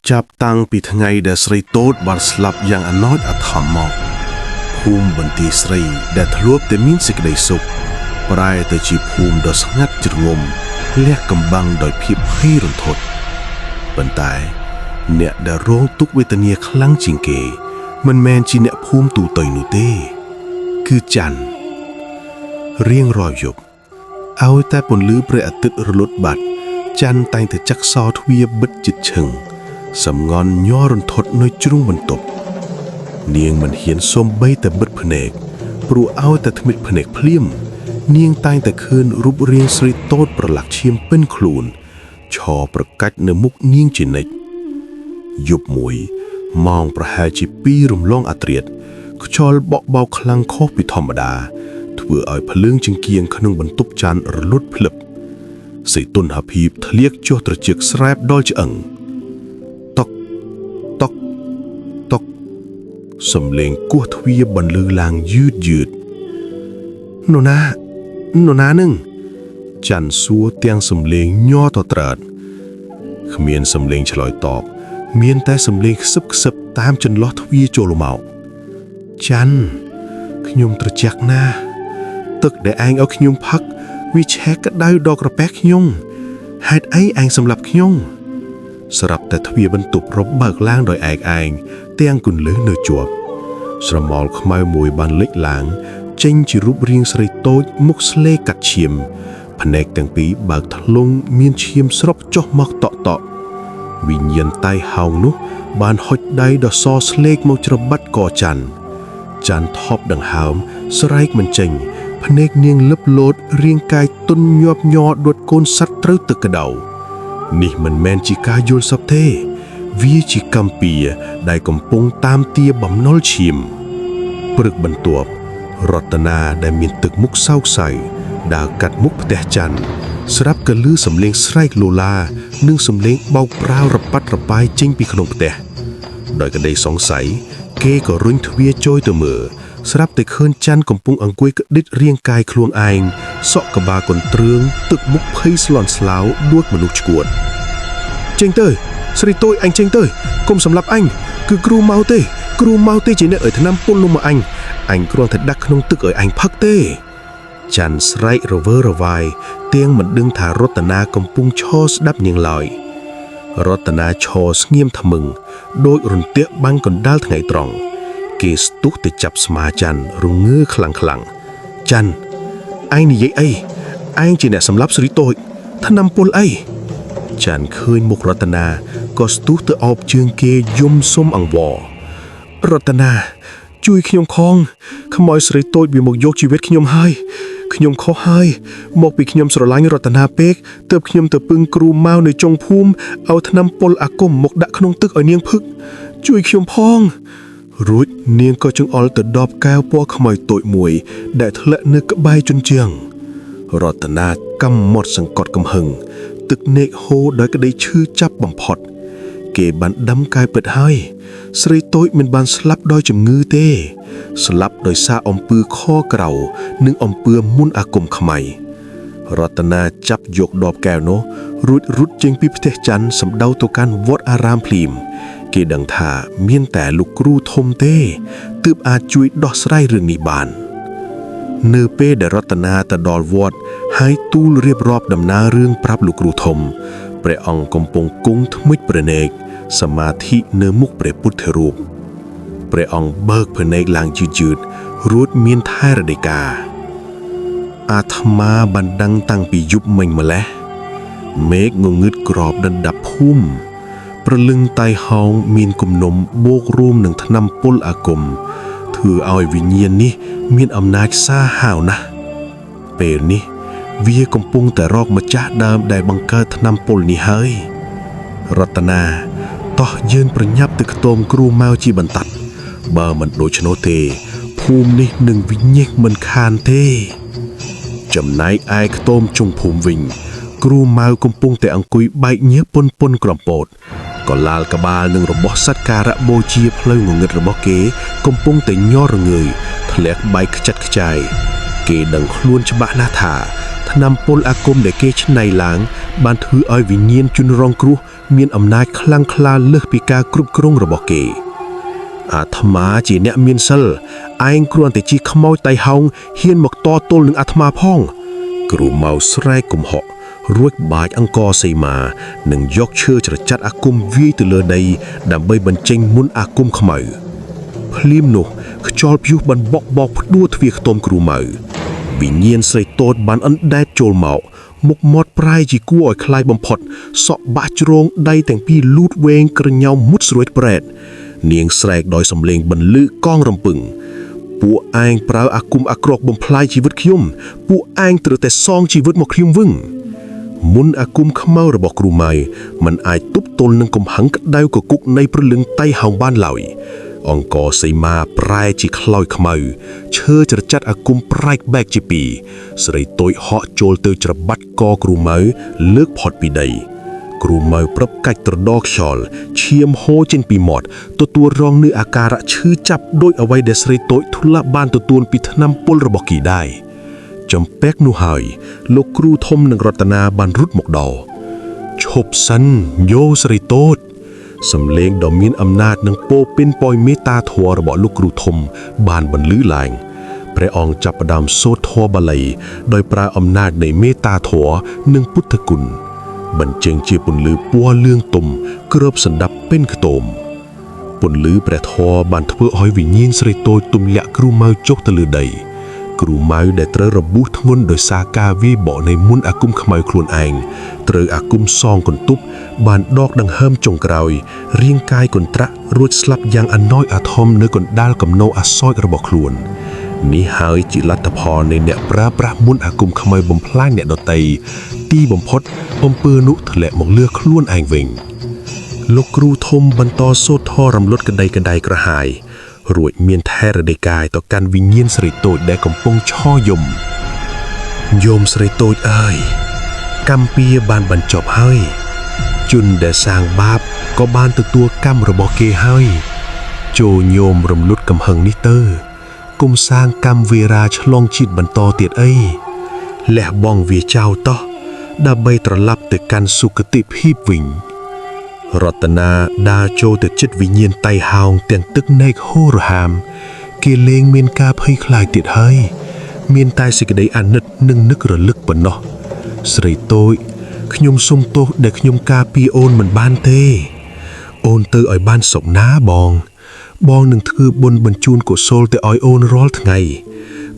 ចាប់តាំងពីថ្ងៃដែលស្រីតូចបានស្លាប់យ៉ាងអណោចអធមមកភូមិបន្ទាយស្រីដែលធ្លាប់តែមានសេចក្តីសុខប្រែទៅជាភូមិដ៏ស្ងាត់ជ្រងំលះកំបាំងដោយភាពភ័យរន្ធត់ប៉ុន្តែអ្នកដែលរងទុក្ខវេទនាខ្លាំងជាងគេ មិនមែនជាអ្នកភូមិទូទៅនោះទេ គឺច័ន្ទរៀងរាល់យប់ឲ្យតែពន្លឺព្រះអាទិត្យរលត់បាត់ច័ន្ទតែងតែចាក់សោទ្វារបិទជិតឈឹងសំងន់ញ័ររន្ធត់នៅជ្រុងបន្ទប់ នាងមិនហ៊ានសំបីតែបិទភ្នែកព្រោះឲ្យតែថ្មិតភ្នែកភ្លាម នាងតែងតែឃើញរូបរាងស្រីតូចប្រឡាក់ឈាមពេញខ្លួនឈរប្រកាច់នៅមុខនាងជានិច្ចយប់មួយម៉ោងប្រហែលជា2រំលងអាត្រៀតខ្យល់បក់បោកខ្លាំងខុសពីធម្មតា ធ្វើឲ្យភ្លើងចង្គៀងក្នុងបន្ទប់ចានរលត់ភ្លឹបសីតុណ្ហភាពធ្លៀកចុះត្រចៀកស្រែបដល់ឆ្អឹងតុកតុកតុក សំលេងគោះទ្វារបន្លឺឡើងយឺតយឺតនរណានរណានឹងច័ន្ទសួរទាំងសំលេងញ័រតត្រើតគ្មានសំលេងឆ្លើយតប មានតែសំលេងខ្សឹបខ្សឹបតាមចន្លោះទ្វារចូលមកច័ន្ទខ្ញុំត្រជាក់ណាស់ទឹកដែលឯងឲ្យខ្ញុំផឹកវាឆេះក្តៅដល់ក្រពះខ្ញុំហេតុអីឯងសម្លាប់ខ្ញុំ ស្រាប់តែទ្វារបន្ទប់របើកឡើងដោយឯកឯងទាំងគន្លឹះនៅជាប់ស្រមោលខ្មៅមួយបានលេចឡើង ចេញជារូបរាងស្រីតូចមុខស្លេកាត់ឈាមភ្នែកទាំងពីរបើកធ្លុងមានឈាមស្រុបចុះមកតក់តក់វិញ្ញាណតៃហោងនោះ បានហុចដៃដ៏សស្លេកមកច្របាត់កច័ន្ទច័ន្ទថប់ដង្ហើមស្រែកមិនចេញភ្នែកនាងលឹបលោតរាងកាយទន់ញាប់ញ័រដូចកូនសត្វត្រូវទឹកក្តៅ នេះមិនមែនជាការយល់សប្តិទេ វាជាកម្មពៀដែលកំពុងតាមទាបំណុលឈាម ព្រឹកបន្ទាប់រតនាដែលមានទឹកមុខសោកសៅដើរកាត់មុខផ្ទះច័ន្ទស្រាប់ក៏ឮសំឡេងស្រែកលោឡា និងសំឡេងបោកប្រាវរប៉ាត់របាយចេញពីក្នុងផ្ទះដោយក្តីសង្ស័យគេក៏រុញទ្វារចូលទៅមើលស្រាប់តែឃើញច័ន្ទកំពុងអង្គុយក្តិតរាងកាយខ្លួនឯងសក់ក្បាលកន្ទ្រឿងទឹកមុខភ័យស្លន់ស្លោដូចមនុស្សឈួត ចេញទៅស្រីតូចអញចេញទៅកុំសម្លាប់អញគឺគ្រូមកទេ គ្រូមកទេជាអ្នកឲ្យថ្នាំពុលនោះមកអញអញគ្រាន់តែដាក់ក្នុងទឹកឲ្យអញផឹកទេច័ន្ទស្រែករវើរវាយទៀងមិនដឹងថារតនាកំពុងឈរស្ដាប់នាងឡើយរតនាឈរស្ងៀមថ្មឹងដោយរន្ទាក់បាំងកណ្ដាលថ្ងៃត្រង់គេស្ទុះទៅចាប់ស្មាច័ន្ទរងើខ្លាំងខ្លាំងៗច័ន្ទឯងនិយាយអីឯងជាអ្នកសម្លាប់ស្រីតូចថ្នាំពុលអី ចាន់ឃើញមុខរតនាក៏ស្ទុះទៅអោបជើងគេយំសុំអង្វររតនាជួយខ្ញុំខងខ្មោចស្រីតូចវាមកយកជីវិតខ្ញុំហើយខ្ញុំខុសហើយមកពីខ្ញុំស្រឡាញ់រតនាពេកទើបខ្ញុំទៅពឹងគ្រូម៉ៅនៅចុងភូមិឲ្យថ្នាំពុលអាគមមកដាក់ក្នុងទឹកឲ្យនាងផឹកជួយខ្ញុំផង រួចនាងក៏ចង្អុលទៅដបកែវពណ៌ខ្មៅតូចមួយ ដែលធ្លាក់នៅក្បែរជញ្ជាំង រតនាកំមត់សង្កត់កំហឹង ទឹកនេកហូរដោយក្តីឈឺចាប់បំផុត គេបានដាំកាយពិតហើយ ស្រីតូចមិនបានស្លាប់ដោយជំងឺទេ ស្លាប់ដោយសារអំពើខក្រៅនិងអំពើមុនអាគមខ្មៃរតនាចាប់យកដបកែវនោះរួចរត់ចេញពីផ្ទះច័ន្ទសម្ដៅទៅកាន់វត្តអារាមភ្លាម គេដឹងថាមានតែលោកគ្រូធំទេទើបអាចជួយដោះស្រាយរឿងនេះបាន នៅពេលដែលរតនាទៅដល់វត្តហើយទូលរៀបរាប់ដំណើររឿងប្រាប់លោកគ្រូធំព្រះអង្គកំពុងគង់ថ្មិចព្រះនេកសមាធិនៅមុខព្រះពុទ្ធរូបព្រះអង្គបើកភ្នែកឡើងយឺតយឺតៗរួចមានថែរដីកាអាត្មាបានដឹងតាំងពីយប់មិញម្លេះមេឃងងឹតក្របដណ្ដប់ភូមិព្រលឹងតៃហោងមានគំនុំបូករួមនឹងថ្នាំពុលអាគមធ្វើឲ្យវិញ្ញាណនេះមានអំណាចសាហាវណាស់ ពេលនេះវាកំពុងតែរកម្ចាស់ដើមដែលបង្កើតថ្នាំពុលនេះហើយរតនាតោះយើងប្រញាប់ទៅខ្ទមគ្រូម៉ៅជាបន្តបើមិនដូច្នោះទេភូមិនេះនឹងវិនិច្ឆ័យមិនខានទេ ចំណែកឯខ្ទមជុងភូមិវិញ គ្រូម៉ៅកំពុងតែអង្គុយបែកញើសពុនពុនក្រំពោតកឡាលក្បាលនឹងរបស់សត្វការៈបូជាផ្លូវងងឹតរបស់គេ កំពុងតែញ័ររងើយធ្លាក់បែកខ្ចាត់ខ្ចាយ គេដឹងខ្លួនច្បាស់ណាស់ថាថ្នាំពុលអាគមដែលគេច្នៃឡើង បានធ្វើឲ្យវិញ្ញាណជនរងគ្រោះមានអំណាចខ្លាំងក្លាលើសពីការគ្រប់គ្រងរបស់គេ អាត្មាជាអ្នកមានសិលឯងគ្រាន់តែជាខ្មោចតៃហោងហ៊ានមកតទល់នឹងអាត្មាផង គ្រូម៉ៅស្រែកកំហុករួចបាចអង្គសីមានិងយកឈើច្រចាត់អាគមវាយទៅលើដី ដើម្បីបញ្ចេញមុនអាគមខ្មៅភ្លាមនោះខ្យល់ព្យុះបានបក់បោកផ្ដួលទ្វារខ្ទមគ្រូម៉ៅវិញ្ញាណស្រីតូចបានអណ្ដែតចូលមកមុខមាត់ប្រែជាគួរឲ្យខ្លាចបំផុតសក់បាក់ជ្រងដៃទាំងពីរលូតវែងក្រញោមមុតស្រួចប្រែត នាងស្រែកដោយសំឡេងបន្លឺកងរំពឹង ពួកឯងប្រើអាគមអាក្រក់បំផ្លាញជីវិតខ្ញុំ ពួកឯងត្រូវតែសងជីវិតមកខ្ញុំវិញមុនអាគមខ្មៅរបស់គ្រូម៉ៃมันអាចទប់ទល់នឹងកំហឹងក្តៅកគុកនៃព្រលឹងតៃហោងបានឡើយអង្គសីមាប្រែជាខ្លោចខ្មៅឈើច្រចាត់អាគមប្រែកបែកជាពីរស្រីតូចហក់ចូលទៅច្របាច់កគ្រូម៉ៅលើកផុតពីដី គ្រូម៉ៅប្រឹបកាច់ត្រដរខ្យល់ឈាមហូរចេញពីមាត់ទទួលរងនឹងអាការៈឈឺចាប់ដោយអ្វីដែលស្រីតូចធ្លាប់បានទទួលពីថ្នាំពុលរបស់គីដែរចំពេកនោះហើយលោកគ្រូធំនិងរតនាបានរត់មកដល់ឈប់សិនយោស្រីតូចសំលេងដ៏មានអំណាចនិងពោពេញដោយមេត្តាធម៌របស់លោកគ្រូធំបានបន្លឺឡើងព្រះអង្គចាប់ផ្ដើមសូត្រធម៌បាលីដោយប្រើអំណាចនៃមេត្តាធម៌និងពុទ្ធគុណ បញ្ចេញជាពន្លឺពណ៌លឿងទុំគ្របសណ្ដាប់ពេញខ្ទមពន្លឺព្រះធម៌បានធ្វើឲ្យវិញ្ញាណស្រីតូចទម្លាក់គ្រូម៉ៅចុះទៅលើដី គ្រូម៉ៅដែលត្រូវរបួសធ្ងន់ដោយសារការវាយបកនៃមុនអាគមខ្មៅខ្លួនឯងត្រូវអាគមសងកន្ទប់បានដកដង្ហើមចុងក្រោយរាងកាយកន្ត្រាក់រួចស្លាប់យ៉ាងអណោចអាធមនៅកណ្ដាលកំណោអាសោចរបស់ខ្លួន នេះហើយជាលទ្ធផលនៃអ្នកប្រើប្រាស់មុនអាគមខ្មៅបំផ្លាញអ្នកដទៃទីបំផុតអំពើនោះធ្លាក់មកលើខ្លួនឯងវិញ លោកគ្រូធំបន្តសូត្រធម៌រំលត់ក្តីក្តីក្រហាយ រួចមានថេរដីកាយទៅកាន់វិញ្ញាណស្រីតូចដែលកំពុងឈរយំយមស្រីតូចអើយកម្មពៀបានបញ្ចប់ហើយ ជនដែលសាងបាបក៏បានទទួលកម្មរបស់គេហើយ ចូលញោមរំលត់កំហឹងនេះទៅគុំសាងកម្មវេរាឆ្លងជាតិបន្តទៀតអីលះបង់វាចោលតោះដើម្បីត្រឡប់ទៅកាន់សុគតិភាពវិញ រតនាដើរចូលទៅចិត្តវិញ្ញាណតៃហោងទាំងទឹកនែកហូររហាម គេលែងមានការភ័យខ្លាចទៀតហើយ មានតែសេចក្តីអាណិតនិងនឹករលឹកប៉ុណ្ណោះស្រីតូចខ្ញុំសុំទោសដែលខ្ញុំការពារអូនមិនបានទេ អូនទៅឲ្យបានសុខណាបង បងនឹងធ្វើបុណ្យបញ្ជូនកុសលទៅឲ្យអូនរាល់ថ្ងៃ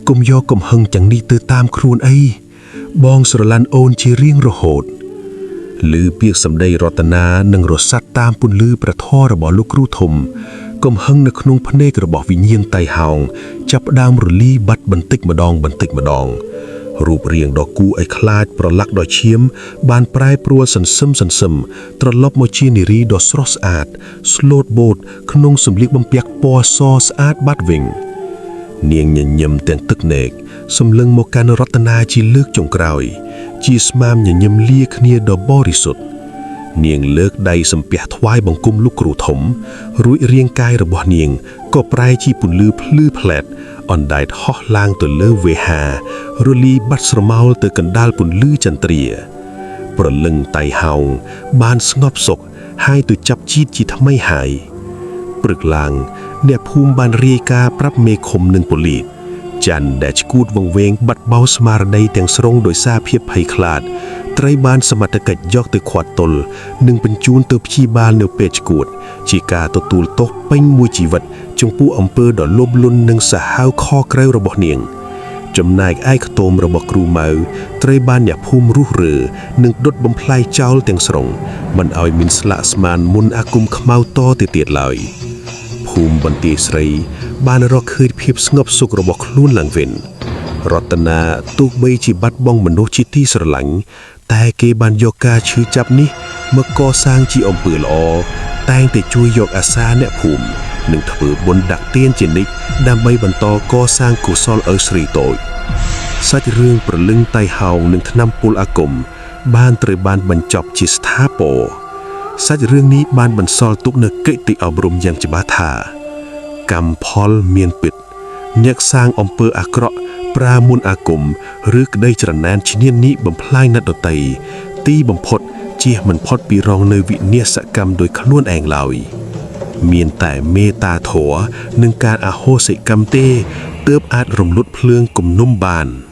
កុំយកកំហឹងទាំងនេះទៅតាមខ្លួនអី បងស្រឡាញ់អូនជារៀងរហូត ឮពាក្យសម្ដីរតនានិងរសាត់តាមពន្លឺព្រះធម៌របស់លោកគ្រូធំ កំហឹងនៅក្នុងភ្នែករបស់វិញ្ញាណតៃហោងចាប់ផ្ដើមរលីបាត់បន្តិចម្ដងបន្តិចម្ដង រូបរាងដ៏គួរឲ្យខ្លាចប្រឡាក់ដោយឈាម បានប្រែប្រួលសន្សឹមសន្សឹមត្រឡប់មកជានារីដ៏ស្រស់ស្អាត ស្លូតបូតក្នុងសម្លៀកបំពាក់ពណ៌សស្អាតបាត់វិញ នាងញញឹមទាំងទឹកនែកសម្លឹងមកកាន់រតនាជាលើកចុងក្រោយ ជាស្មាមញញឹមលាគ្នាដ៏បរិសុទ្ធនាងលើកដៃសំពះថ្វាយបង្គំលោកគ្រូធំ រួចរាងកាយរបស់នាងក៏ប្រែជាពន្លឺភ្លឺផ្លែតអណ្ដែតហោះឡើងទៅលើវេហា រលីបាត់ស្រមោលទៅកណ្ដាលពន្លឺចន្ទ្រា ប្រលឹងតៃហោងបានស្ងប់សុខហើយទៅចាប់ជីតជាថ្មីហើយ ព្រឹកឡើង អ្នកភូមិបានរាយការណ៍ប្រាប់មេឃុំនិងប៉ូលីសច័ន្ទដែលឆ្កួតវង្វេងបាត់បោស្មារតីទាំងស្រុងដោយសារភាពភ័យខ្លាចត្រូវបានសមត្ថកិច្ចយកទៅឃាត់ទល់និងបញ្ជូនទៅព្យាបាលនៅពេទ្យឆ្កួត ជាការទទួលទោសពេញមួយជីវិតចំពោះអំពើដ៏លោភលន់និងសាហាវខក្រៅរបស់នាង ចំណែកឯខ្ទមរបស់គ្រូម៉ៅត្រូវបានអ្នកភូមិរុះរើនិងដុតបំផ្លាយចោលទាំងស្រុងមិនឲ្យមានស្លាកស្មានមុនអាគមខ្មៅតទៅទៀតឡើយ ភូមិបន្ទាយស្រី បានរកឃើញភាពស្ងប់សុខរបស់ខ្លួនឡើងវិញរតនាទោះបីជាបាត់បង់មនុស្សជាទីស្រឡាញ់តែគេបានយកការឈឺចាប់នេះមកកសាងជាអំពើល្អតែងតែជួយយកអាសាអ្នកភូមិនិងធ្វើបុណ្យដាក់ទានជានិច្ចដើម្បីបន្តកសាងកុសលឲ្យស្រីតូចសាច់រឿងប្រលឹងតៃហោងនិងថ្នាំពុលអាគមបានត្រូវបានបញ្ចប់ជាស្ថាពរសាច់រឿងនេះបានបន្សល់ទុកនូវកិត្តិអប់រំយ៉ាងច្បាស់ថា កម្មផលមានពិតអ្នកសាងអំពើអាក្រក់ ប្រើមន្តអាគមឬក្តីច្រណែនឈ្នាននេះបំផ្លាញអ្នកដទៃទីបំផុតជៀសមិនផុតពីរងនៅវិនាសកម្មដោយខ្លួនឯងឡើយ មានតែមេត្តាធម៌និងការអហោសិកម្មទេទើបអាចរំលត់ភ្លើងគំនុំបាន។